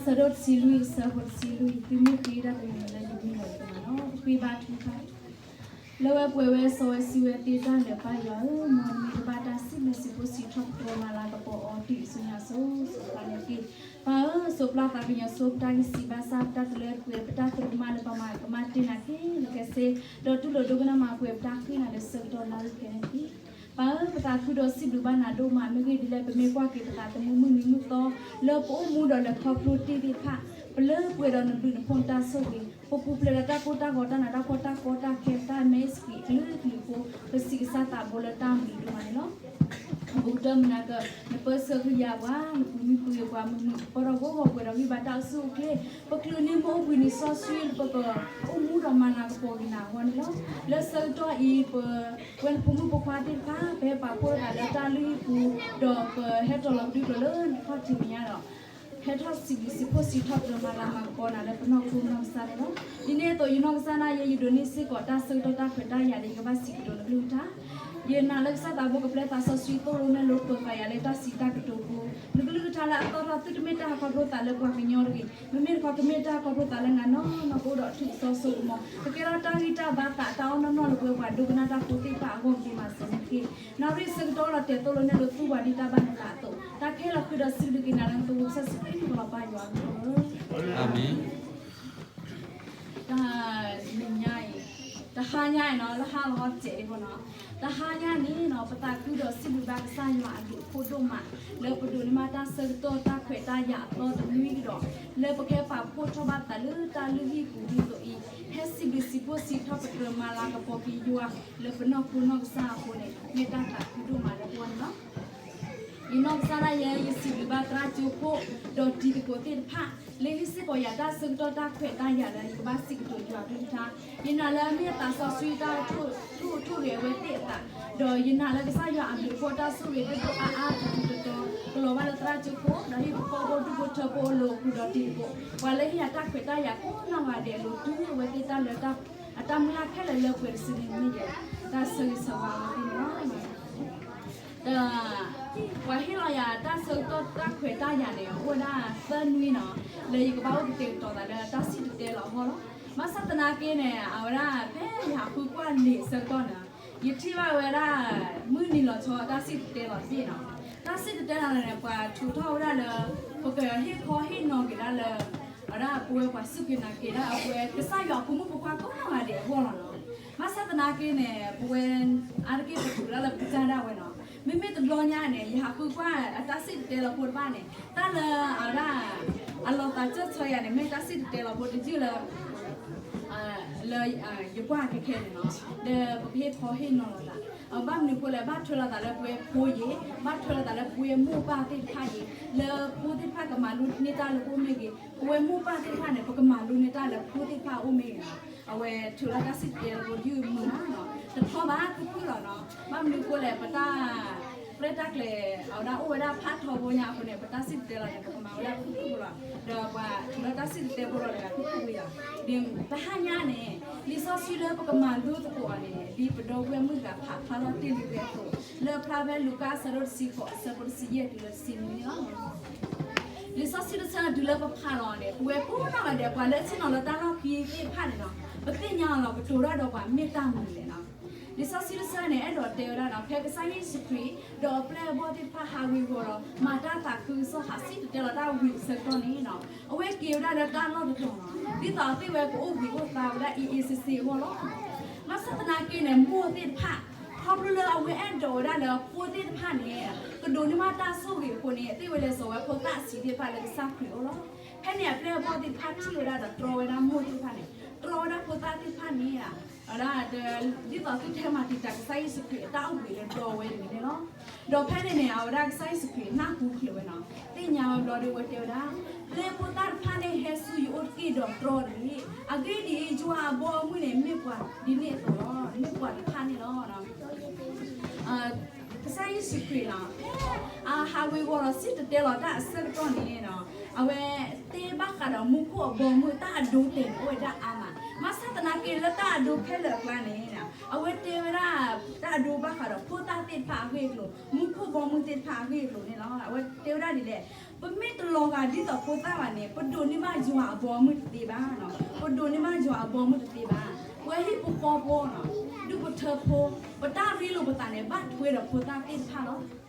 ဆၢဒိၣ်တဆံလွံၢ် ဆၢဖိတဆံလွံၢ်, သုမ့ၢ်ဃ့တၢ်တမံၤလၢယမံၤလီၤကမးလီၤ. ပဃ့ဘါထုကဖၣ်, လၢဝဲပှဲၤဝဲစီဝဲဆှံဝဲသ့တၢ်လၢာ် ပၢ်ယွၤဧၢ, မ်နမံၤကဘၣ်တၢ်စံးဘျုးစံးဖှိၣ်စံးထီၣ်ပတြၢၤမၤလၤကပီၤအီၤတုၤအစိၤညါအစိၤ ဆိၣ်ဂ့ၤန့ၣ်တက့ၢ်. ပၢ်ဧၢ, စိးပျၢ်သးကညီၤဆိပတၢ်ဂံၢ်စၢ်ဘါစၢ် ပတၢ်တလၢပှဲၤ ပတၢ်သရူးမးလၢပမၤကမၣ်တ့ၢ်နၤ ခဲလၢာ်ခဲဆ့, ဒီးတူၢ်လိာ်ဒိကနၣ်မၤပှဲၤပတၢ်ဃ့နၤလၢဆၢကတီၢ်လၢအဂ့ၤခဲလၢာ်န့ၣ်တက့ၢ်. ပၢ်ဧၢ, ပသးခုဒီးစံးဘျုးဘၣ်နၤဒိၣ်မး, မ့ၢ်ဂ့ၢ်ဒ်လဲၣ် ပမ့ၢ်ကွၢ်က့ၤပသးသမူမုၢ်နံၤမုၢ်သီ လၢပအိၣ်မူဒီးလဲၤခီဖျိတ့ၢ်သ့ၣ်တဖၣ်, ပလၢပှဲၤဒီးနဘျုးနဖှိၣ်နတၢ်ဆိၣ်ဂ့ၤ, ပပူၤဖျဲးဒီးတၢ်ကိၢ်တၢ်ဂီၤ တၢ်နးတၢ်ဖှီၣ် တၢ်ကီတၢ်ခဲ ပတၢ်မဲစပံးကလုာ်ကလုာ်အဃိ, ပစံးကစၢ်သးဘိလၢတၢ်မံၤဒိၣ်မးန့ၣ်လီၤ. အဘူးကတၢၢ်မနၤက နပၢဆှၢကယၤပှၤ, နပူၤမုၢ်ပှ့ၤပှၤမုာ်မုာ်ပၢၤထီၣ်ဂီၢ်ဂီၢ် ပှဲၤဒီးဂံၢ်ဘါတၢ်အိၣ်ဆူၣ်အိၣ်ချ့, ပချုးန့ၢ်မ့ၣ်အူကွံာ်နံၤစီဆှံ လၢပကအိၣ်မူဒီးမၤလၤကပီၤက့ၤနၤအဂီၢ်န့ၣ်လီၤ. လၢဆၢကတီၢ်အံၤ ပဝဲနဖိမုၣ်ဖိခွါသ့ၣ်တဖၣ် ပဟဲပာ်ဖှိၣ်တၢ်လၢတၢ်လုၢ်ဟံၣ်ပူၤ, ဒီးပဟဲတီၤလီၤပဒုၣ်ကျိၤလၢနခီၣ်ထံးမဲာ်ညါဒီး ဟဲထီၣ်စံးဘျုးစံးဖှိၣ်စံးထီၣ်ပတြၢၤမၤလၤမၤကပီၤနၤလၢပနီၢ်ခိနီၢ်ကစၢ်န့ၣ်လီၤ. ဒ်န့ၣ်အသိး ယနီၢ်ကစၢ်ဒၣ်ယဲ ယဒိးန့ၢ်စ့ၢ်ကီးတၢ်ဆၢကတီၢ်တၢ်ခွဲးတၢ်ယာ်လၢယကဘၣ်စံးကတိၤနကလုၢ်ကထါ ယနာ်လၢကစၢ်သးဘိကပျဲသးစီဆှံသိၣ်လိနဲၣ်လိပၢၤဃာ်ယၤလၢတၢ်စံးတၢ်ကတိၤပူၤ, နကလုၢ်ကထါလၢအသီၣ်ထီၣ် သုတမ့ၢ်တၢ်ဟးခီဖျိသးလၢပှၤကညီတဂ့ၤ, မ့မ့ၢ်တခီ ကမ့ၢ်တၢ်ဟးခီဖျိသးလၢနၤနီၢ်နီၢ် ကအိၣ်ဒီးထူၣ်စီဆိကမီၤ, ကကဲထီၣ်တၢ်ဂံၢ်တၢ်ဘါသး တၢ်အီၣ်နီၢ်နီၢ်လၢပဝဲပှၤဒိကနၣ်တၢ်ဖိသ့ၣ်တဖၣ်အဂီၢ် ကမၤစၢၤန့ၣ်တက့ၢ်. နၣ်ရံၣ်ဆၢကတီၢ်လီၤတဲာ်သိၣ်လိနဲၣ်လိသူၣ်ပှၤဒ်တၢ်ဘၣ်နသးအသိး, တၢ်ခဲလၢာ်ဃုာ်ဒီးစံးဘျုးက့ၤနၤလၢနသးဘိကစၢ်ယ့ၣ်ၡူးခရံာ်အမံၤလီၤ ပၢ်ယွၤဧၢ. အၤမ့ၣ်. တဟါညါအံၤ, တဟါညါအံၤနီၤ လၢဟါလီၤဟီၣ်တစဲးအံၤဃီနီၤ, တဟါညါန့ၣ်နီၤ ပသးခုဒီးစံးဘျုးဘၣ်ကစၢ်ယွၤအဘျုးအဖှိၣ်ဒိၣ်မး လၢပဒိးန့ၢ်ဘၣ်တၢ်ဆၢကတီၢ်တၢ်ခွဲးတၢ်ယာ်အသီတနွံကဒီး, လၢပကဟဲပာ်ဖှိၣ်ထီၣ်ဘၣ်သးလၢတၢ်လုၢ်ဟံၣ်ပူၤဒ်သိးအံၤ, ဟဲစံးဘျုးစံးဖှိၣ်စံးထီၣ်ပတြၢၤမၤလၤကပီၤက့ၤယွၤ လၢပနီၢ်ခိနီၢ်ကစၢ်အဃိန့ၣ် မ့ၢ်တၢ်သးခုဒိၣ်မးလၢပဂီၢ်န့ၣ်လီၤ. ယနီၢ်ကစၢ်ဒၣ်ယဲ ယစံးဘျုးဘၣ်သရၣ်ကၠိခိၣ် ဒီးတံၤသကိးသ့ၣ်တဖၣ် လၢဟ့ၣ်စ့ၢ်ကီးယၤတၢ်ဆၢကတီၢ်တၢ်ခွဲးတၢ်ယာ်လၢယကဘၣ်စံးကတိၤယွၤအကလုၢ်ကထါ, ယနာ်လၢအမ့ၢ်အသးစီဆှံတၢ်အိၣ်ထူၣ် ထူၣ် ထူၣ်ဂဲၤအဝဲသ့ၣ်အသး, ဒီးယနာ်လၢကစၢ်ယွၤအဘျုးအဖှိၣ်တၢ်ဆိၣ်ဂ့ၤတၢ်ဒိၣ်အါအါတတီၤတတီၤ ကလီၤဘၣ်လၢသရၣ်ကၠိခိၣ် ဒီးဟ့ၣ်ပဖီဖိဒူၣ်ဖိထၢဖိအလိၤအဃုာ်ဒီးတံၤသကိး, ပှၤလၢဟ့ၣ်ယၤတၢ်ခွဲးတၢ်ယာ်ကိးနီၢ်ဂၤဒဲးအလိၤ တုၤအဝဲသ့ၣ်တၢ်လၢ အတၢ်မုၢ်လၢ်ခဲလၢာ်လၢပှဲၤတစုန့ၣ်မ့ၢ်ယဲ တၢ်ဆၢဂ့ၤဆၢဝါအဝဲသ့ၣ်န့ၣ်လီၤ. ဒီး ပှၤဟ့ၣ်လီၤယၤတၢ်ဆၢကတီၢ်တၢ်ခွဲးတၢ်ယာ်န့ၣ် အိၣ်ဝဲဒၣ်သၢနွံနီၤ, လၢယကဘၣ်အိၣ်ကတဲာ်ကတီၤသးလၢတၢ်စံၣ်တဲၤတဲလီၤအဂီၢ်လီၤ. ဘၣ်ဆၣ်သနာ်က့န့ၣ် အဝဲဒၣ်ဖဲယဟးဃုကွၢ်လံာ်အဆၢကတီၢ်န့ၣ် ယထံၣ်ဘၣ်ဝဲဒၣ် မုၢ်နံၤလီၤဆီတၢ်စံၣ်တဲၤတဲလီၤတဘ့ၣ်နီၤ. တၢ်စံၣ်တဲၤတဲလီၤန့ၣ် ပှၤထုးထီၣ်ဝဲဒၣ်လၢ ပကဟ့ၣ်ခီဟ့ၣ်နီၤက့ၤဒၣ်လၢ အဝဲဒၣ်ပဝဲပှၤစူၢ်က့ၤနာ်က့ၤဒၣ်အဝဲ ကစၢ်ယွၤအဖိမုၣ်ဖိခွါကိးနီၢ်ဂၤဒဲးအဂီၢ်လီၤနီၤ. ဘၣ်ဆၣ်သနာ်က့န့ၣ် ပဝဲ အါတက့ၢ်ပထုးဒၣ်လၢပကစၢ်ဒၣ်ဝဲနီၤ. မ့မ့ၢ်တဘျီညါန့ၣ် ယဟးဃုကွၢ်အတၢ်စံၣ်တဲၤတဲလီၤဖိတဖၣ်န့ၣ် တၢ်လၢအဝဲဒၣ် အလီၤသးစၢၢ်ဆၢယၤန့ၣ် မ့ၢ်တၢ်စံၣ်တဲၤတဲလီၤဖိတယုၢ်လၢ လၢယကွၢ်ခဲခဲန့ၣ်နီၤ, လၢပကဟ့ၣ်ခီဟ့ၣ်နီၤလိာ်သး, ဘၣ်မနုၤအဃိလဲၣ် ဘၣ်ထွဲလိာ်သးလၢပဝဲဖိယ့ၤ, ဘၣ်ထွဲလိာ်သးလၢပဝဲမိၢ်ပၢ်သ့ၣ်တဖၣ်ယ့ၤ, လၢဖိသ့ၣ်တဖၣ်ကမၤလိန့ၢ်တၢ်လၢပအိၣ်မ့ၢ်ဂ့ၤ, ပဝဲမိၢ်ပၢ်သ့ၣ်တဖၣ်န့ၣ် ပကမၤလိန့ၢ်တၢ်လၢဖိသ့ၣ်တဖၣ်အအိၣ်မ့ၢ်ဂ့ၤနီၤ, အဝဲထုးလၢတၢ်စံၣ်တဲၤတဲလီၤဖိတယုၢ်မုာ်နီၤ, တထီဘၣ်ခုၣ်ခုၣ်လီၤနီၤ, ဘၣ်မနုၤအဃိလဲၣ် ပတၢ် ပျဲတၢ်ကျဲၤ အဝဲဒၣ်အိၣ်ဝဲဒၣ်ဖးထီဘိညါအဃိန့ၣ် ပတၢ်စံၣ်တဲၤတဲလီၤန့ၣ် ပကမၤဝဲဒၣ်ခုၣ်ခုၣ်လီၤ, ဒီးပှၤထုးလၢတၢ်စံၣ်တဲၤတဲဖိလီၤန့ၣ် ခုၣ်ခုၣ်ဝဲလီၤ. တဟါညါန့ၣ် လံာ်စီဆှံလၢပကမၤလိသကိးအီၤန့ၣ် ဒ်ပဒီပုၢ်ဝဲၢ်မုၣ်တဂၤဖးဖျါထီၣ်တ့ၢ်လံဝဲအသိး လၢဖျါဖဲလူၤကၣ်အဆၢဒိၣ်တဆံဃိး အဆၢဖိတဆံယဲၢ်တုၤလၢတဆံနွံန့ၣ်လီၤ. လံာ်စီဆှံတဆၢတုၤလၢပဖးလီၤန့ၣ် ပဝဲကိးနီၢ်ဂၤဒဲး ပှၤလၢအဆ့ၣ်နီၤလၢတၢ်လီၢ်ခံသ့ၣ်တဖၣ်န့ၣ်နီၤ ပသ့ၣ်ညါအီၤလီၤ ပတိၤတၢ်ဒီးပှၤမ့ၢ်တၢ်မနုၤလဲၣ်နီၤ. လံာ်စီဆှံတဆၢန့ၣ် အဲၣ်ဒိးတဲဝဲဒၣ်နီၤ ဖဲကစၢ်ယ့ၣ်ၡူးခရံာ် ဒီးအပျဲၢ်အဘီၣ်သ့ၣ်တဖၣ်ဟးဝ့ၤဝီၤဒီး မၤတၢ်သးခုကစီၣ်ဟးဆံၣ်တဲၤတဲလီၤတၢ်ဝံၤအဆၢကတီၢ်န့ၣ်နီၤ အဝဲက့ၤဝဲဒၣ်လၢတၢ်လီၢ်တတီၤနီၤ ဒ်သိးအသ့ၣ်ဝဲကအိၣ်ဘှံးအိၣ်သါဝဲဒၣ်အ့ၣ်အ့ၣ်စ့စ့အဂီၢ်လီၤ. ဘၣ်ဆၣ်သနာ်က့န့ၣ် မိၢ်သ့ၣ်တဖၣ် ခီဖျိလၢအဝဲအဲၣ်ဒိးဝဲဒၣ်လၢအဖိသ့ၣ်တဖၣ်န့ၣ် ကဒိးန့ၢ်ဘၣ်တၢ်ဆိၣ်ဂ့ၤအဃိန့ၣ် အသ့ၣ်ဝဲလဲၤစိာ်ဝဲဖိသၣ်အဆံးသ့ၣ်တဖၣ်လၢကစၢ်ခရံာ်အအိၣ်လီၤ. ဖဲန့ၣ်အပျဲၢ်အဘီၣ်သ့ၣ်တဖၣ်ထံၣ်ဝဲဒၣ်ဒီးတြီဝဲဒၣ်မိၢ်သ့ၣ်တဖၣ်န့ၣ် တြီဝဲဒၣ်ဖိသၣ်သ့ၣ်တဖၣ်န့ၣ် အဝဲဒၣ် ဒ်သိးသုတဟဲမၤတံာ်တာ်ကစၢ်ယ့ၣ်ၡူးခရံာ်အတၢ်အိၣ်ဘှံးလၢတြီဝဲတဂ့ၤန့ၣ်လီၤ. ဒီးဖဲန့ၣ်န့ၣ် အဝဲဒၣ်ကစၢ်ယ့ၣ်ၡူးခရံာ်နၢ်ဟူချုးဝဲနီၤ သ့ၣ်ညါဝဲဘျီဒီးအဝဲတဲဝဲဒၣ် ပျဲၢ်ဖိသၣ်တဖၣ်န့ၣ်ဟဲဆူယအိၣ်တက့ၢ်ဒီးတြီတဂ့ၤ. အဂ့ၢ်ဒ်အံၤ ယွၤအဘီအမုၢ်န့ၣ် မ့ၢ်ပှၤဒ်န့ၣ်အသိးလီၤ. မ့ၢ်ပှၤတဖၣ်န့ၣ်လီၤ. ကစၢ်ယ့ၣ်ၡူးခရံာ်နီၤ ဖဲအဟးဝ့ၤဝီၤဒီးစံၣ်တဲၤတဲလီၤတၢ်အဆၢကတီၢ်န့ၣ်နီၤ အဝဲတဲဘၣ်ဃးဒီးမူခိၣ်အဘီအမုၢ် တၢ်အဒိတဲာ်န့ၣ် အိၣ်ဝဲဒၣ်အါမး. ဘၣ်ဆၣ်သနာ်က့လၢတၢ်အဒိခဲလၢာ်အကျါန့ၣ် အဝဲတဲဝဲဒၣ် တၢ်အဒိဘၣ်ဃးဒီးဖိသၣ်သ့ၣ်တဖၣ်အဂ့ၢ်အကျိၤ မူခိၣ်ဘီမုၢ်သ့ၣ်တဖၣ်အဂ့ၢ်အကျိၤန့ၣ်လီၤ. အဝဲတဲဝဲဒၣ်ဒ်လဲၣ် ပမ့ၢ်တလီၤဂာ်ဒ်သိးဖိသၣ်ဘၣ်န့ၣ် ပဒိးန့ၢ်ဘၣ်ယွၤအဘီအမုၢ်တသ့ဘၣ်. ပဒိးန့ၢ်ဘၣ်ယွၤအဘီအမုၢ်တသ့ဘၣ်. ပှၤဟံၣ်ဖိဃီဖိ, ဒူၣ်ဖိထၢဖိ, ပတၢ်ရ့လိာ်ပသးန့ၣ် ဘၣ်ထွဲဒီးဖိသၣ်သ့ၣ်တဖၣ်လီၤ.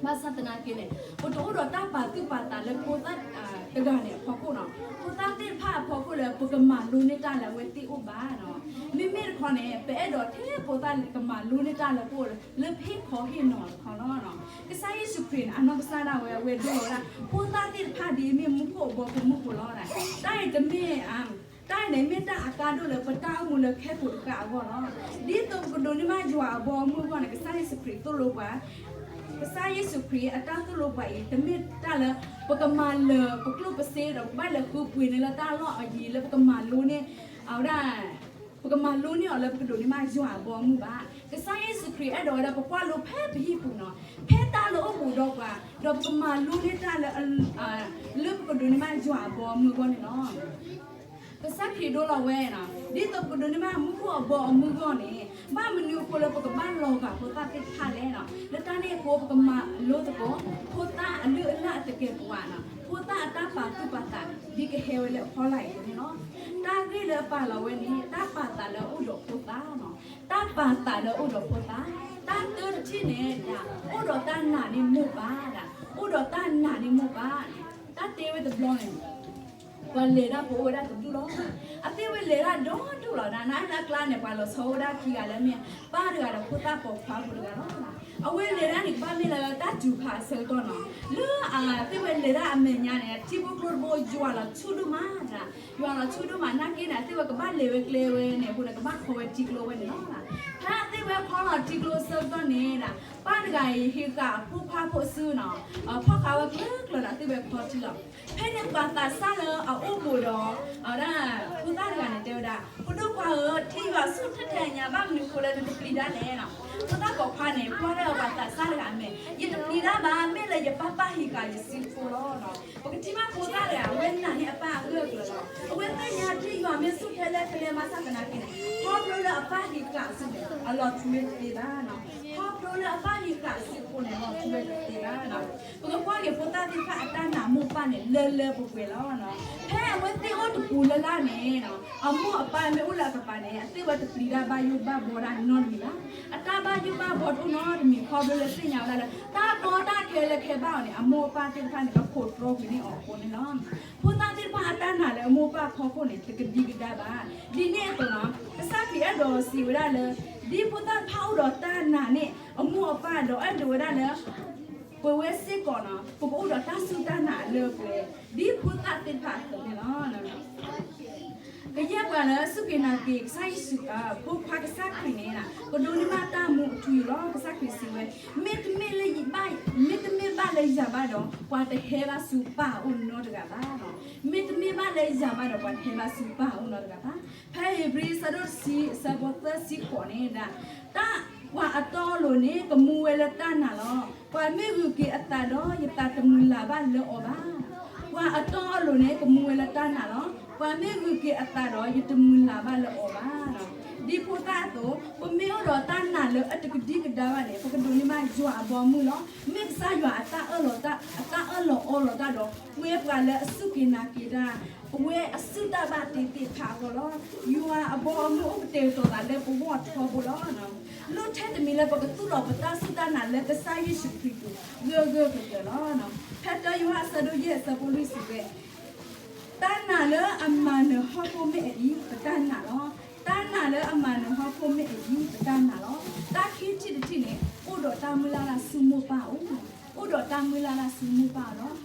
ဘၣ်ဆၣ်သနာ်က့န့ၣ် ပတအိၣ်ဒီးတၢ်ပာ်သူၣ်ပာ်သးလၢဖိသၣ်တဂၤန့ၣ်အဖီခိၣ်နီၤ. ဖိသၣ်သ့ၣ်တဖၣ်အဖီခိၣ်လၢပကမၤလိန့ၢ်တၢ်လၢအဝဲသ့ၣ်အိၣ်ဘၣ်နီၤ. မ့မ့ၢ်တခီန့ၣ် ပအဲၣ်ဒိးထဲဖိသၣ်လၢကမၤလိန့ၢ်တၢ်လၢပအိၣ်လၢဟ့ၣ်ခီဟ့ၣ်နီၤတခီလီၤ. ကစၢ်ယ့ၣ်ၡူးခရံာ်န့ၣ် အနီၢ်ကစၢ်ဒၣ်ဝဲ အဝဲဒိလီၤဝဲဒၣ် ဖိသၣ်သ့ၣ်တဖၣ်ဒ်အမ့ၢ်မူခိၣ်အဘီဖိမုၢ်ဖိလီၤ. တၢ်အံၤတမ့ၢ် တၢ်အံၤန့ၣ်မ့ၢ်တၢ်အကါဒိၣ်လၢပတၢ်အိၣ်မူလၢခဲကိာ်တဃၣ်အဂီၢ်လီၤ. ဒ်သိးပကဒိးန့ၢ်ဘၣ်ယွၤအဘီအမုၢ်အဂီၢ်န့ၣ် ကစၢ်ယ့ၣ်ၡူးခရံာ်သိၣ်လိပှၤ, ကစၢ်ယ့ၣ်ၡူးခရံာ်အတၢ်သိၣ်လိပှၤအံၤ တမ့ၢ်တၢ်လၢ ပကမၤလၢာ်ပကျိၣ်ပစ့ဒီး ပဘၣ်လဲၤဃုပှ့ၤန့ၢ်လၢတၢ်လီၢ်အယံၤလၢပကမၤလိန့ၢ် အဝဲဒၣ် ပကမၤလိန့ၢ်အီၤလၢပကဒိးန့ၢ်ဘၣ်ယွၤအဘီအမုၢ်ဘၣ်. ကစၢ်ယ့ၣ်ၡူးခရံာ်အဲၣ်ဒိးဝဲဒၣ်ပကွၢ်လိဖဲပဟံၣ်ပူၤနီၤ, ဖဲတၢ်လၢအိၣ်ဘူးဒီးပှၤ, ဒီးပကမၤလိန့ၢ်တၢ်လၢ လၢပကဒိးန့ၢ်ဘၣ်ယွၤအဘီအမုၢ်အဂီၢ်န့ၣ်လီၤ. ကစၢ်ခရံာ်ဒိလီၤဝဲ, ဒ်သိးပကဒိးန့ၢ်ဘၣ်မူခိၣ်အဘီအမုၢ်အဂီၢ်န့ၣ် ဘၣ်မနုၤအဃိလၢပကဘၣ်လီၤဂာ်ဖိသၣ်သ့ၣ်တဖၣ်လဲၣ်နီၤ. လၢတၢ်န့ၣ်အဃိ ပကမၤလိသကိး ဖိသၣ်အလုၢ်အလၢ်အသကဲာ်ပဝးနီၤ, ဖိသၣ်အတၢ်ပာ်သူၣ်ပာ်သး ဒ်ကဟဲဝဲလၢအဖီလာ်အံၤအသိးန့ၣ်လီၤ. တၢ်ဂ့ၢ်လၢအပာ်လီၤဝဲန့ၣ် တၢ်ပာ်သးလၢအအိၣ်ဒီးဖိသၣ်နီၤ, တၢ်ပာ်သးလၢအအိၣ်ဒီးဖိသၣ်, တၢ်တၢတထံၣ်န့ၣ်ဒၣ် အိၣ်ဒီးတၢ်နာ်န့ၢ်မိၢ်ပၢ်ဒၣ်, အိၣ်ဒီးတၢ်နာ်န့ၢ်မိၢ်ပၢ်န့ၣ်, တၢ်တဲဝဲတဘျီန့ၣ် ပှၤလဲၤဒၣ်ပအိၣ်ဝဲဒၣ်တဒူၣ်လီၤ. အသ့ၣ်ဝဲလဲၤဒၣ်ဒီဒူၣ်လီၤဒၣ်, နအလၢအကျါန့ၣ် ပှၤလီၤဆီအိၣ်ဝဲဒၣ်ခံဂၤလၢမ့ၢ် ပၢ်တဂၤဒီးဖိသၣ်ပိာ်ခွါဖိတဂၤလီၤ. အဝဲလဲၤဒၣ်န့ၣ် ကဘၣ်မ့ၢ်လၢတၢ်စူၤခါအဆၢကတီၢ်နီၤ, လၢအသ့ၣ်ဝဲလဲၤဒၣ်အမဲာ်ညါန့ၣ် ထံဖိကျိတဘိယွၤလီၤဆူၣ်ဒိၣ်မးဒၣ်, ယွၤလီၤဆူၣ်ဒိၣ်မး နာ်က့န့ၣ် အသ့ၣ်ဝဲကဘၣ်လဲၤဝဲကျဲဝဲန့ၣ်အဃိန့ၣ် ကဘၣ်ခီဝဲထံကျိဝဲန့ၣ်လီၤ. ဖဲအသ့ၣ်ဝဲခီလီၤထံကျိအဆၢကတီၢ်န့ၣ်ဒၣ် ပၢ်တဂၤအံၤဟ့ၣ်ဃာ်အဖိခွါဖိစုနီၤ, ဖီၣ်ဃာ်ဝဲကျၢၤကျၢၤဒီး အသ့ၣ်ဝဲခီထံလီၤ. ဖဲန့ၣ်ပှၤသးစၢ်လၢအအိၣ်ဘူးဒီး အဝဲဒၣ် ဖိသၣ်တဂၤန့ၣ် တဲဝဲဒၣ်, ဖိဒိၣ်ခွါဧၢ, ထံယွၤဆူၣ်ထဲထဲညါ ဘၣ်မနုၤအဃိလၢနတပျံၤတၢ်လဲၣ်နီၤ. ဖိသၣ်ပိာ်ခွါန့ၣ် ကွၢ်လၢပှၤသးစၢ်တဂၤအမဲာ်, ယတပျံၤတၢ်ဘၣ်, မ့ၢ်လၢယပၢ်ပၢ်ဟ့ၣ်ဃာ်ယစုဖိလီၤ. ပကထံၣ်ဘၣ်ဖိသၣ်တဂၤ အဝဲနာ်န့ၢ်အပၢ်အဂၢၢ်အကျၢၤလီၤ. အဝဲသ့ၣ်ညါထံယွၤမ့ၢ်ဆူၣ်ထဲလဲၣ်ထဲလဲၣ် ဘၣ်ဆၣ်သနာ်က့န့ၣ် ခီဖျိလၢအပၢ်ဟ့ၣ်ဃာ်အစုန့ၣ် အလီၤထူဝဲတသ့ဘၣ်နီၤ. ခီဖျိလၢအပၢ်ဟ့ၣ်ဃာ်အစုအဃိန့ၣ် လီၤထူဝဲတသ့ဘၣ်နီၤ. ပကကွၢ်က့ၤဖိသၣ်သ့ၣ်တဖၣ်အတၢ်နာ်မိၢ်ပၢ်န့ၣ် လၢလၢပှဲၤပှဲၤလီၤ. ဖဲအဝဲသ့ၣ်အိၣ်တပူၤလၢ်လၢ်န့ၣ် အမိၢ်အပၢ်မ့ၢ်အိၣ်လၢအကပၤန့ၣ် အသ့ၣ်ဝဲတပျံၤတၢ်ဘၣ်ယိၣ်ဘၣ်ဘှီတၢ်နီတမံၤဘၣ်. အတၢ်ဘၣ်ယိၣ်ဘၣ်ဘှီတအိၣ်နီတမံၤ ခီဖျိလၢသ့ၣ်ညါဝဲဒၣ်လၢ တၢ်ကီတၢ်ခဲလၢခဲဘၣ်အီၤန့ၣ် အမိၢ်အပၢ်သ့ၣ်တဖၣ်န့ၣ် ကခိးတြီကွံာ်န့ၢ်အီၤအဃိန့ၣ်လီၤ. ဖိသၣ်သ့ၣ်တဖၣ်အတၢ်နာ်လၢအမိၢ်အပၢ်ဖီခိၣ်န့ၣ် တကဒံကဒါဘၣ်. ဒ်န့ၣ်အသိးနီၤ ကစၢ်ခရံာ်အဲၣ်ဒိးစံးဝဲဒၣ်လၢ ဒ်ဖိသၣ်တဖၣ်အိၣ်ဒီးတၢ်နာ်န့ၢ်အမိၢ်အပၢ်ဒီး အဲၣ်ဒိးဝဲဒၣ်လၢ ပဝဲစ့ၢ်ကီးနီၤ ပကအိၣ်ဒီးတၢ်စူၢ်တၢ်နာ်အလၢအပှဲၤ ဒ်ဖိသၣ်သ့ၣ်တဖၣ်အသိးန့ၣ်လီၤ. ကယဲၢ်ပှၤလၢအစူၢ်က့ၤနာ်က့ၤကစၢ်ယ့ၣ်ၡူး ဖိခွါကစၢ်ခရံာ်န့ၣ် ကဒိးန့ၢ်ဘၣ်တၢ်မူအထူအယိာ်လီၤ. ကစၢ်ခရံာ်စံးဝဲ မ့တမ့ၢ်လၢယဘၣ်, မ့တမ့ၢ်ဘၣ်လၢယၤဘၣ်ဒီး ပှၤတဟဲဘၣ်ဆူပၢ်အအိၣ်နီတဂၤဘၣ်. မ့တမ့ၢ်ဘၣ်လၢယၤဘၣ်ဒီး ပှၤတဟဲဘၣ်ဆူပၢ်အအိၣ်နီတဂၤဘၣ်. ဖဲဧ့ၤဘြံၤအဆၢဒိၣ်တဆံ အဆၢဖိသၢဆံဃိးန့ၣ်ဒၣ် တၢ်ပှၤအတီအလိၤန့ၣ် ကမူဝဲလၢတၢ်နာ်လီၤ. ပှၤမ့ၢ်ဂုာ်က့ၤအသးဒီး ယသးတမုၢ်လၢ်ဘၣ်လၢအီၤဘၣ်. ပှၤအတီအလိၤန့ၣ် ကမူဝဲလၢတၢ်နာ်လီၤ. ပှၤမ့ၢ်ဂုာ်က့ၤအသးဒီး ယတမုၢ်လၢ်ဘၣ်လၢအီၤဘၣ်. ဒ်ဖိသၣ်အသိး ပမ့ၢ်အိၣ်ဒီးတၢ်နာ်လၢအတကဒံကဒါဘၣ်န့ၣ် ပကဒိးန့ၢ်ဘၣ်ယွၤအဘီအမုၢ်လီၤ. မ့ၢ်ကစၢ်ယွၤအတၢ်အၢၣ်လီၤတၢ်, အတၢ်အၢၣ်လီၤအီလီၤတၢ်ဒီး ပဝဲပှၤလၢအစူၢ်က့ၤနာ်က့ၤတၢ် ပဝဲအစုၣ်တၢ်ဘၣ်သ့ၣ်သ့ၣ်တဖၣ်အဂီၢ်လီၤ. ယွၤအဘီအမုၢ်အိၣ်ကတဲာ်ကတီၤသးလၢပဂီၢ်ထီဘိလီၤ. လိၣ်ထဲတမံၤလၢပကသူၣ်လီၤပတၢ်စူၢ်တၢ်နာ်လၢကစၢ်ယ့ၣ်ၡူးခရံာ်ပူၤ ဂၢၢ်ဂၢၢ်ကျၢၤကျၢၤလီၤ. ဖဲတၢယိၤဟၣ်အဆၢဒိၣ်ယဲၢ်အဆၢဖိလွံၢ်စံးဝဲ တၢ်နာ်လၢအမၤနၢၤဟီၣ်ခိၣ်မ့ၢ်အအံၤ ပတၢ်နာ်လီၤ. တၢ်နာ်လၢအမၤနၢၤဟီၣ်ခိၣ်မ့ၢ်အအံၤ ပတၢ်နာ်လီၤ. တၢ်ခံထံၣ်တထံၣ်န့ၣ် အိၣ်ဒီးတၢ်မုၢ်လၢ်လၢ်ဆူမိၢ်ပၢ်အအိၣ်, အိၣ်ဒီးတၢ်မုၢ်လၢ်လၢ်ဆူမိၢ်ပၢ်အအိၣ်လီ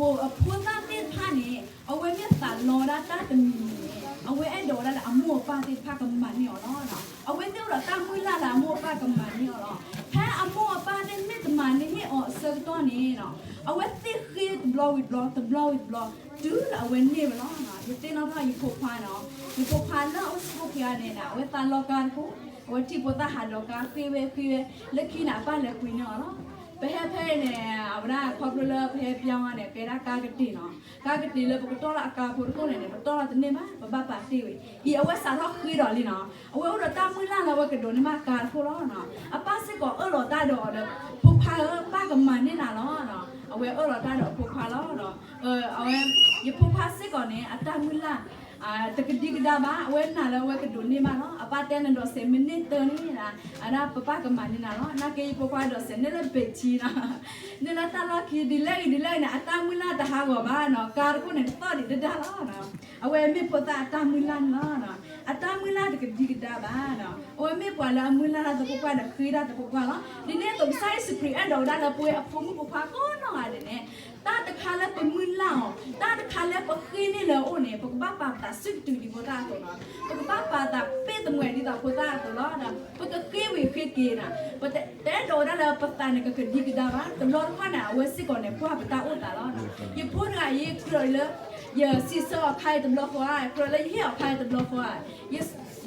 ၤ. ဖိသၣ်သ့ၣ်တဖၣ်န့ၣ် အဝဲမ့ၢ်သးလီဒၣ်တၢ်တမံၤန့ၣ် အဝဲအဲၣ်ဒိးဝဲဒၣ်လၢအမိၢ်အပၢ်သ့ၣ်တဖၣ်ကမၤန့ၢ်အီၤလီၤ. အဝဲသ့ၣ်အိၣ်ဒီးတၢ်မုၢ်လၢ်လၢအမိၢ်အပၢ်ကမၤန့ၢ်အီၤလီၤ. ဖဲအမိၢ်အပၢ်သ့ၣ်မ့ၢ်တမၤန့ၢ်ဟ့ၣ်အီၤအဆၢကတီၢ်န့ၣ် အဝဲသ့ၣ်ဃ့တဘျီဝံၤတဘျီ တဘျီဝံၤတဘျီ တုၤလၢအဝဲန့ၢ်ဝဲလီၤ. ယသ့ၣ်နီၣ်ထီၣ်ယဖိခွါနီၤ, ယဖိခွါလၢအအိၣ်စ့ၢ်ကီးဖဲအံၤန့ၣ် အဝဲသးလီကားတခိၣ်, အဝဲထံၣ်ဖိသၣ်ဟးဒီးကါဃ့ဝဲဃ့ဝဲ, လၢခံန့ၣ် အပၢ်လဲၤပှ့ၤန့ၢ်အီၤလီၤ. ပဟဲဖဲအံၤန့ၣ် အဝဲဒၣ်ခီဖျိလၢပဟဲပၠီန့ၣ် ကဲဒၣ်ကါကတ့ၢ်နီၤ, ကါကတ့ၢ်လၢပကတီၢ်လၢအကါဖိတခိၣ်န့ၣ်န့ၣ် ပတီၢ်လၢတန့ၢ်ဘၣ် ပဘၣ်ပာ်တ့ၢ်ဝဲ. အံၤအဝဲစးထီၣ်ဃ့ဒီးလံနီၤ, အဝဲအိၣ်ဒီးတၢ်မုၢ်လၢ်လၢအဝဲကဒိးန့ၢ်ဘၣ်ကါတခိၣ်လီၤ. အပၢ်စ့ၢ်ကီးအၢၣ်လီၤတၢ်ဒီးအီၤဒီး ဖိခွါဧၢ ပၢ်ကမၤန့ၢ်နၤလီၤ. အဝဲအၢၣ်လီၤတၢ်ဒီးအဖိခွါလီၤ. အဝဲ ယဖိခွါစ့ၢ်ကီးန့ၣ် အတၢ်မုၢ်လၢ် တကဒံကဒါဘၣ်, အဝဲနာ်လၢအဝဲကဒိးန့ၢ်ဘၣ်လီၤ. အပၢ်တဲနဒိးစဲး မ့ၢ်န့ၢ်တၢန့ၣ် အဒၣ်ပပၢ်ကမၤန့ၢ်နၤလီၤ. နာ်က့ယဖိခွါဒိးစဲးန့ၣ်လၢဘ့းထံလီၤ. န့ၣ်လၢတၢ်လီၢ်ခံဒ်လဲၣ်ဂ့ၤဒ်လဲၣ်ဂ့ၤန့ၣ် အတၢ်မုၢ်လၢ်တဟးဂီၤဘၣ်နီၤ, ကါတခိၣ်န့ၣ်တသီၣ်ဒံးတဒါလီၤ. အဝဲမ့ၢ်ဖိသၣ်အတၢ်မုၢ်လၢ်န့ၣ်လီၤ. အတၢ်မုၢ်လၢ်တကဒံကဒါဘၣ်နီၤ, အဝဲမ့ၢ်ပှၤလၢအမုၢ်လၢ်တၢ်သပှၢ်ပှၢ်ဒီးဃ့တၢ်သပှၢ်ပှၢ်လီၤ. ဒ်န့ၣ်အသိး ကစၢ်ယ့ၣ်ၡူးခရံာ်အဲၣ်ဒိးဝဲဒၣ်လၢပဝဲအဖိမုၣ်ဖိခွါကိးနီၢ်ဂၤဒဲးန့ၣ် တၢ်တခါလၢပမုၢ်လၢ်အီၤ, တၢ်တခါလၢပဃ့န့ၢ်လၢအအိၣ်န့ၣ် ပကဘၣ်ပာ်ပသးစုကတုာ်ဒ်ဖိသၣ်အသိးလီၤ. ပကဘၣ်ပာ်သးပ့ၢ်သမံၤဒ်သိးဖိသၣ်အသိးလီၤ. ပကဃ့ဝံၤဃ့က့ၤနီၤ, ပတအဲၣ်ဒိးဝဲဒၣ်လၢပသးန့ၣ်ကကဒံကဒါဘၣ်. တဘျီတခီၣ်န့ၣ် အဝဲစ့ၢ်ကီးန့ၣ် ကွၢ်ပတၢ်အိၣ်သးလီၤ. ယဖိတဂၤအံၤကြၢးလၢ ယစံးဆၢအီၤခါအံၤတဘျီဃီဧါ, ကြၢးလၢယဟ့ၣ်အီၤခါအံၤတဘျီဃီဧါ,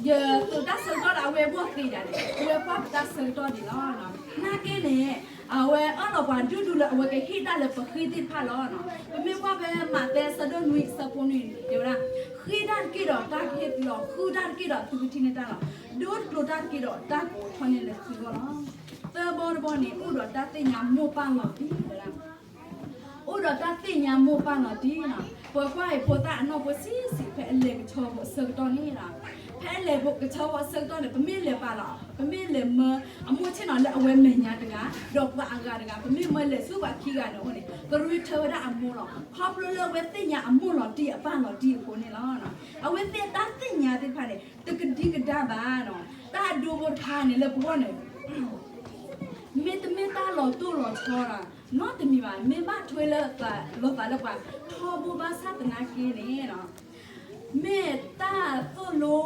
ယသူးတၢ်ဆၢကတီၢ်ဒီးအဝဲအဂီၢ်သ့ဒၣ်န့ၣ် အဝဲကွၢ်ပတၢ်ဆၢကတီၢ်ဒံးလီၤ. နာ်က့န့ၣ် အဝဲအၢၣ်လီၤပှၤဒူၣ်ဒူၣ်လၢအဝဲကဟ့ၣ်တၢ်လၢပဃ့သ့ၣ်တဖၣ်လီၤ. ပမ့ၢ်ကွၢ်ဖဲမးသဲအဆၢဒိၣ်နွံအဆၢဖိနွံန့ၣ် တဲဝဲဒၣ်, ဃ့တၢ်တက့ၢ်ဒီးတၢ်ကဟ့ၣ်သုလီၤ, ဃုတၢ်တက့ၢ်ဒီးသုကထံၣ်န့ၢ်တၢ်လီၤ, ဒိတကျိၤတၢ်တက့ၢ်ဒီးတၢ်ကအိးထီၣ်န့ၢ်လၢသုဂီၢ်လီၤ. သၢဘီတဘီန့ၣ် အိၣ်ဒီးတၢ်သ့ၣ်ညါမိၢ်ပၢ်လီၤတံၢ်ဝဲဒၣ် အိၣ်ဒီးတၢ်သ့ၣ်ညါမိၢ်ပၢ်လီၤတံၢ်နီၤ. ပကွၢ်အံၤဖိသၣ်အနီၢ်ဖိဆံးဆံး ဖဲအလဲၤကဆီဖိအဆၢကတီၢ်န့ၣ်လီၤ. ဖဲအလဲၤကဆီဖိအဆၢကတီၢ်န့ၣ် ပမ့ၢ်လဲၤပာ်လီၤ, ပမ့ၢ်လဲၤမၢအမိၢ်ဆ့ၣ်နီၤလၢအဝဲမဲာ်ညါတဂၤ ဒီးပှၤအဂၤတဂၤ, ပမ့ၢ်မၢလဲၤဆူပှၤခံဂၤန့ၣ်အအိၣ်န့ၣ် ကရ့ထၢဝဲဒၣ်အမိၢ်လီၤ. ခီဖျိလၢအဝဲသ့ၣ်ညါအမိၢ်လီၤတံၢ်အပၢ်လီၤတံၢ်အဃိန့ၣ်လီၤ. အဝဲသ့ၣ်တၢ်သ့ၣ်ညါသ့ၣ်တဖၣ်န့ၣ် တကဒံကဒါဘၣ်နီၤ. တၢ်အဒိဖိတခါန့ၣ် လၢပဂီၢ်န့ၣ် မ့တမ့ၢ်တၢ်လီၤတိၢ်လီၤဆီတၢ်နီတမံၤဘၣ်, မ့ၢ်ဘၣ်ထွဲလၢသးလီၤသးလၢပှၤထီဘိဘၣ်ဆၣ်သနာ်က့န့ၣ် မ့ၢ်တၢ်သိၣ်လ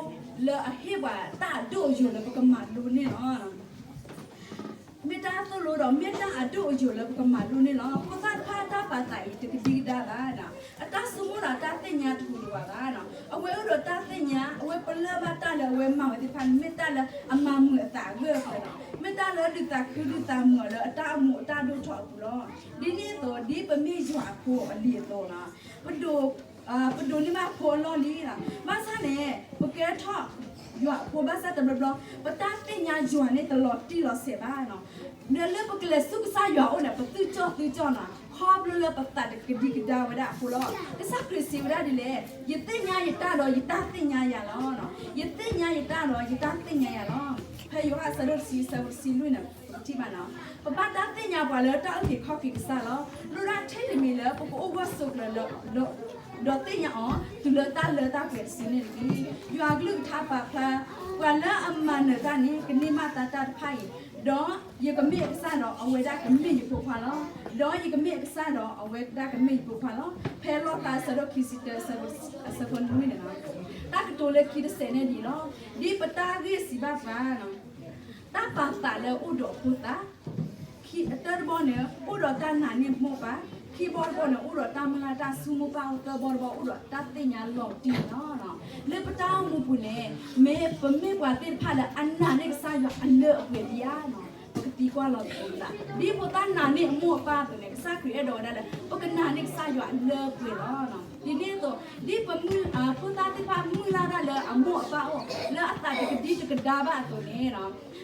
ိလၢအဟ့ၣ်ပှၤတၢ်အဒိၣ်အယိာ်လၢပကမၤလိန့ၣ်လီၤ. မ့ၢ်တၢ်သိၣ်လိဒီး မ့ၢ်တၢ်အဒိၣ်အယိာ်လၢပကမၤလိန့ၣ်လီၤ. ဖိသၣ်တဖၣ်အတၢ်ပာ်သးအံၤ တကဒံကဒါဘၣ်နီၤ, အတၢ်ဆိကမိၣ်ဒီးတၢ်သ့ၣ်ညါတဟူးတဝးဘၣ်နီၤ. အဝဲအိၣ်ဒီးတၢ်သ့ၣ်ညါ, အဝဲပလၢၢ်ဘၣ်တၢ်လၢအဝဲမၤဝဲသ့ၣ်တဖၣ်န့ၣ် မ့ၢ်တၢ်လၢအမၤမုာ်အသးအဂၢၢ်အကျၢၤနီၤ, မ့ၢ်တၢ်လၢဒုးသးခုဒုးသးမုာ်အီၤလၢအတၢ်အိၣ်မူအတၢ်ဒိၣ်ထီၣ်အပူၤလီၤ. ဒ်န့ၣ်အသိး ဒ်ပမ့ၢ်ယွၤအဖိအလံၤအသိးနီၤ, ပဒိး ပဒိးန့ၢ်ဘၣ်ဖိအလီၢ်လံနီၤ. ဘၣ်ဆၣ်န့ၣ် ပကဲထီၣ်ယွၤအဖိဘၣ်ဆၣ်တဘျီဘျီ ပတၢ်သ့ၣ်ညါယွၤန့ၣ်တလီၤတံၢ်လီၤဆဲးဘၣ်နီၤ. ဒီးလၢပကလဲၤဆူကစၢ်ယွၤအအိၣ်န့ၣ် ပသုကၠီၣ်သုကၠီၣ်နီၤ, ခီဖျိလၢပသးတကဒံကဒါဝဲဒၣ်အဃိလီၤ. ကစၢ်ခရံာ်စံးဝဲဒၣ်ဒ်လဲၣ်, ယသ့ၣ်ညါယတၢ်ဒီးယတၢ်သ့ၣ်ညါယၤလီၤ. ယသ့ၣ်ညါယတၢ်ဒီးယတၢ်သ့ၣ်ညါယၤလီၤ. ဖဲယိၤဟၣ်အဆၢဒိၣ်တဆံ အဆၢဖိတဆံလွံၢ်န့ၣ် ပကထံၣ်ဘၣ်နီၤ, ပဘၣ်တၢ်သ့ၣ်ညါပှၤလၢတၢ်အုၣ်က့ၤခီၣ်က့ၤကစၢ်လီၤ. လိၣ်ဒၣ်ထဲတမံၤလၢပကအိၣ်ဂၢၢ်ဆိးကျၢၤလၢ ဒီးသ့ၣ်ညါအီၤ တုၤလၢတၢ်လၢတၢ်ပှဲၤတစုန့ၣ်တက့ၢ်. ယွၤအကလုၢ်ကထါပာ်ဖျါ, ပှၤလၢအမၤနၢၤတၢ်န့ၣ် ကန့ၢ်ဘၣ်တၢ်တဖၣ်အံၤ, ဒီးယကမ့ၢ်အကစၢ်ဒီးအဝဲဒၣ်ကမ့ၢ်ယဖိခွါလီၤ. ဒီးယကမ့ၢ်အကစၢ်ဒီးအဝဲဒၣ်ကမ့ၢ်ယဖိခွါလီၤ. ဖဲလီၣ်ဖျါအဆၢဒိၣ်ခံဆံတၢ အဆၢဖိနွံန့ၣ်လီၤ. တၢ်ကတိၤလၢခံတစဲးန့ၣ်ဒ်အံၤလီၤ. ဒ်ပတၢ်ဂ့ၢ်စံးဘၣ်ပှၤ တၢ်ပာ်သးလၢအအိၣ်ဒီးဖိသၣ်, ခံ တၢတဘီန့ၣ် အိၣ်ဒီးတၢ်နာ်န့ၢ်မိၢ်ပၢ်, ခံဘီတဘီန့ၣ် အိၣ်ဒီးတၢ်မုၢ်လၢ်တၢ်ဆိကမိၣ်ပၢ်အီၤ, သၢဘီတဘီ အိၣ်ဒီးတၢ်သ့ၣ်ညါလီၤတံၢ်န့ၣ်လီၤ. လၢပတၢ်အိၣ်မူပူၤန့ၣ် မ့ၢ်ပမ့ၢ်ပှၤသ့ၣ်တဖၣ်လၢအနာ်န့ၢ်ကစၢ်ယွၤအလၢအပှဲၤဒံးဧါနီၤ, ပကသံကွၢ်လီၤသကိးပသး. ဒ်ဖိသၣ်နာ်န့ၢ်အမိၢ်အပၢ်အသိးန့ၣ် ကစၢ်ခရံာ်အဲၣ်ဒိးဝဲဒၣ်လၢ ပကနာ်န့ၢ်ကစၢ်ယွၤအလၢအပှဲၤလီၤ. ဒ်န့ၣ်အသိး ဒ်ပမုၢ် ဖိသၣ်သ့ၣ်တဖၣ်မုၢ်လၢ်တၢ်လၢအမိၢ်အပၢ်အအိၣ် လၢအသးတကဒံတကဒါဘၣ်အသိးန့ၣ်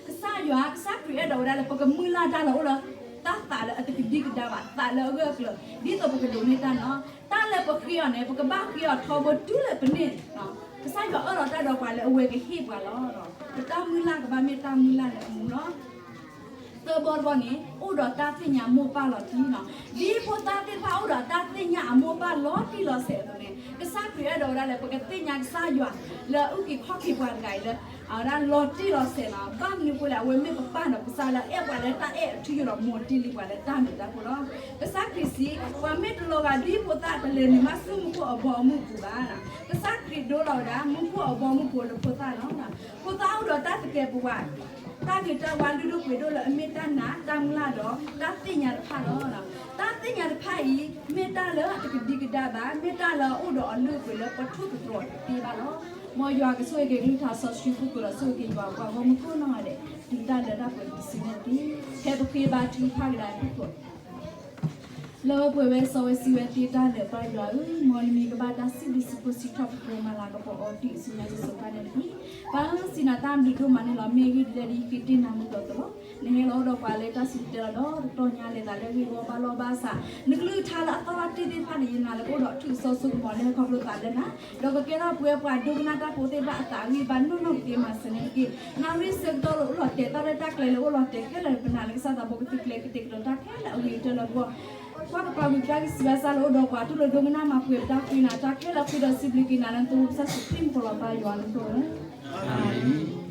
ကစၢ်ယွၤ ကစၢ်ခရံာ်အဲၣ်ဒိးဝဲဒၣ်လၢ ပကမုၢ်လၢ်တၢ်လၢအအိၣ်လၢ တၢ်သးလၢအတကဒံကဒါဘၣ်, သးလၢအဂၢၢ်အကျၢၤ ဒ်သိးပကဒိးန့ၢ်တၢ်နီၤ. တၢ်လၢပဃ့အီၤန့ၣ် ပကဘၣ်ဃ့အီၤထီဘိတုၤလၢပန့ၢ်, ကစၢ်ယွၤအၢၣ်လီၤတၢ်ဒီးပှၤလၢအဝဲကဟ့ၣ်ပှၤလီၤ. ပတၢ်မုၢ်လၢ်ကဘၣ်မ့ၢ်တၢ်မုၢ်လၢ်လၢအမူလီၤ. သၢဘီတဘီန့ၣ် အိၣ်ဒီးတၢ်သ့ၣ်ညါမိၢ်ပၢ်လီၤတံၢ်နီၤ. ဒ်ဖိသၣ်သ့ၣ်တဖၣ်အိၣ်ဒီးတၢ်သ့ၣ်ညါအမိၢ်ပၢ်လီၤတံၢ်လီၤဆဲးအသိးန့ၣ် ကစၢ်ခရံာ်အဲၣ်ဒိးဝဲဒၣ်လၢ ပကသ့ၣ်ညါကစၢ်ယွၤလၢအအုၣ်က့ၤခီၣ်က့ၤပှၤတဂၤအံၤလၢ အဝဲဒၣ်လီၤတံၢ်လီၤဆဲးနီၤ. ဘၣ်မနုၤအဃိလဲၣ် အဝဲမ့ၢ်ပပၢ်ဒီးကစၢ်လၢအအဲၣ်ပှၤလၢတၢ်အဲၣ်အထူအယိာ်ဒီး မ်တ့ၢ်လံပှၤလၢတၢ်မုာ်တၢ်ခုၣ်လီၤ. ကစၢ်ခရံာ်စံး ပှၤမ့ၢ်တလီၤဂာ်ဒ်ဖိသၣ် တလဲၤနုာ်ဘၣ်ဆူမူခိၣ်အဘီအမုၢ်အပူၤဘၣ်. ကစၢ်ခရံာ်ဒိလီၤဝဲဒၣ် မူခိၣ်အဘီအမုၢ်အပူၤလၢဖိသၣ်လီၤ. ဖိသၣ်အိၣ်ဒီးတၢ်သကဲးပဝး တၢ်ဂ့ၤတၢ်ဝါလုၢ်ဒိၣ်ပှ့ၤဒိၣ်လၢအမ့ၢ်တၢ်နာ်တၢ်မုၢ်လၢ်ဒီးတၢ်သ့ၣ်ညါတဖၣ်လီၤ. တၢ်သ့ၣ်ညါတဖၣ်အံၤ မ့ၢ်တၢ်လၢအတကဒံကဒါဘၣ်, မ့ၢ်တၢ်လၢအအိၣ်ဒီးအလုၢ်အပှ့ၤလၢပထိၣ်သတြီၤတသ့ဘၣ်လီၤ. မ်ယွၤကဆိၣ်ဂ့ၤက့ၤကလုၢ်ကထါစီဆှံဖုၣ်ကိာ်ဒီးဆိၣ်ဂ့ၤက့ၤယွၤအပှၤဂီၢ်မုၢ်ကိးနီၢ်ဂၤဒဲး တုၤတၢ်လၢတၢ်ပှဲၤတစုန့ၣ်တက့ၢ်. ဖဲပဃ့ဘါထုကဖၣ်ကဒါဖုၣ်ကိာ် လၢပှဲၤဝဲစီဝဲစံးဝဲသ့တၢ်လၢာ် ပၢ်ယွၤဧၢ, မ်နမံၤကဘၣ်တၢ်စံးဘျုးစံးဖှိၣ်စံးထီၣ်ပတြၢၤမၤလၤကပီၤအီၤတုၤအဆူညါ ယစိၤခါန့ၣ်တက့ၢ်. ပၢ်ဧၢ, စံးနၤတၢ်ဘျုးဒိၣ်မးန့ၣ်လီၤ. မ့ၢ်ဂ့ၢ်ဒ်လဲၣ်ဒ်ယက့ၤတ့ၢ်နၤမုာ်ဒီးတလီၤ, နဟဲလီၤအိၣ်ဒီးပှၤလၢတၢ်စံၣ်တဲၤတဲလီၤဒီးတတီၢ်ညါလဲၤသးလၢဂ့ၢ်ဝီဘၣ်လီၢ်ဘၣ်ဆၣ်, နကလုၢ်ကထါလၢအသီၣ်ထီၣ်တ့ၢ်သ့ၣ်တဖၣ်န့ၣ် ယနာ်လၢကအိၣ်ဒီးအထူးအစီဆိကမီၤလၢဟဲခီဖျိသးလၢနၤ, ဒီးကကဲထီၣ်ပဝဲပှၤဒိကနၣ်တၢ်ဖိသ့ၣ်တဖၣ်အသးအဂံၢ်ဘါနီၢ်နီၢ်ကသ့မၤစၢၤန့ၣ်တက့ၢ်. နၣ်ရံၣ်ဆၢကတီၢ်လၢအိၣ်လီၤတဲာ် တၢ်ရဲၣ်တၢ်ကျဲၤလၢအိၣ်လီၤတဲာ်ခဲလၢာ် ပနာ်လၢကစၢ်သးဘိကသုးကျဲၤကတဲာ်ကတီၤတၢ်ခဲလၢာ်အဂ့ၤကတၢၢ်လၢပဂီၢ် ကွၢ်ကပၤကွံာ်ပတၢ်ဂံၢ်စၢ်ဘါစၢ်လၢအိၣ်ဒီးပှၤ တူၢ်လိာ်ဒိကနၣ်မၤပှဲၤပတၢ်ဃ့နၤတၢ်ခဲလၢာ်အဃိဒီး စံးဘျုးက့ၤနၤလၢနသိကစၢ်ယ့ၣ်ၡူးခရံာ်မံၤဃိလီၤ ပၢ်ယွၤလၢကီၢ်ဧၢ, အၤမ့ၣ်.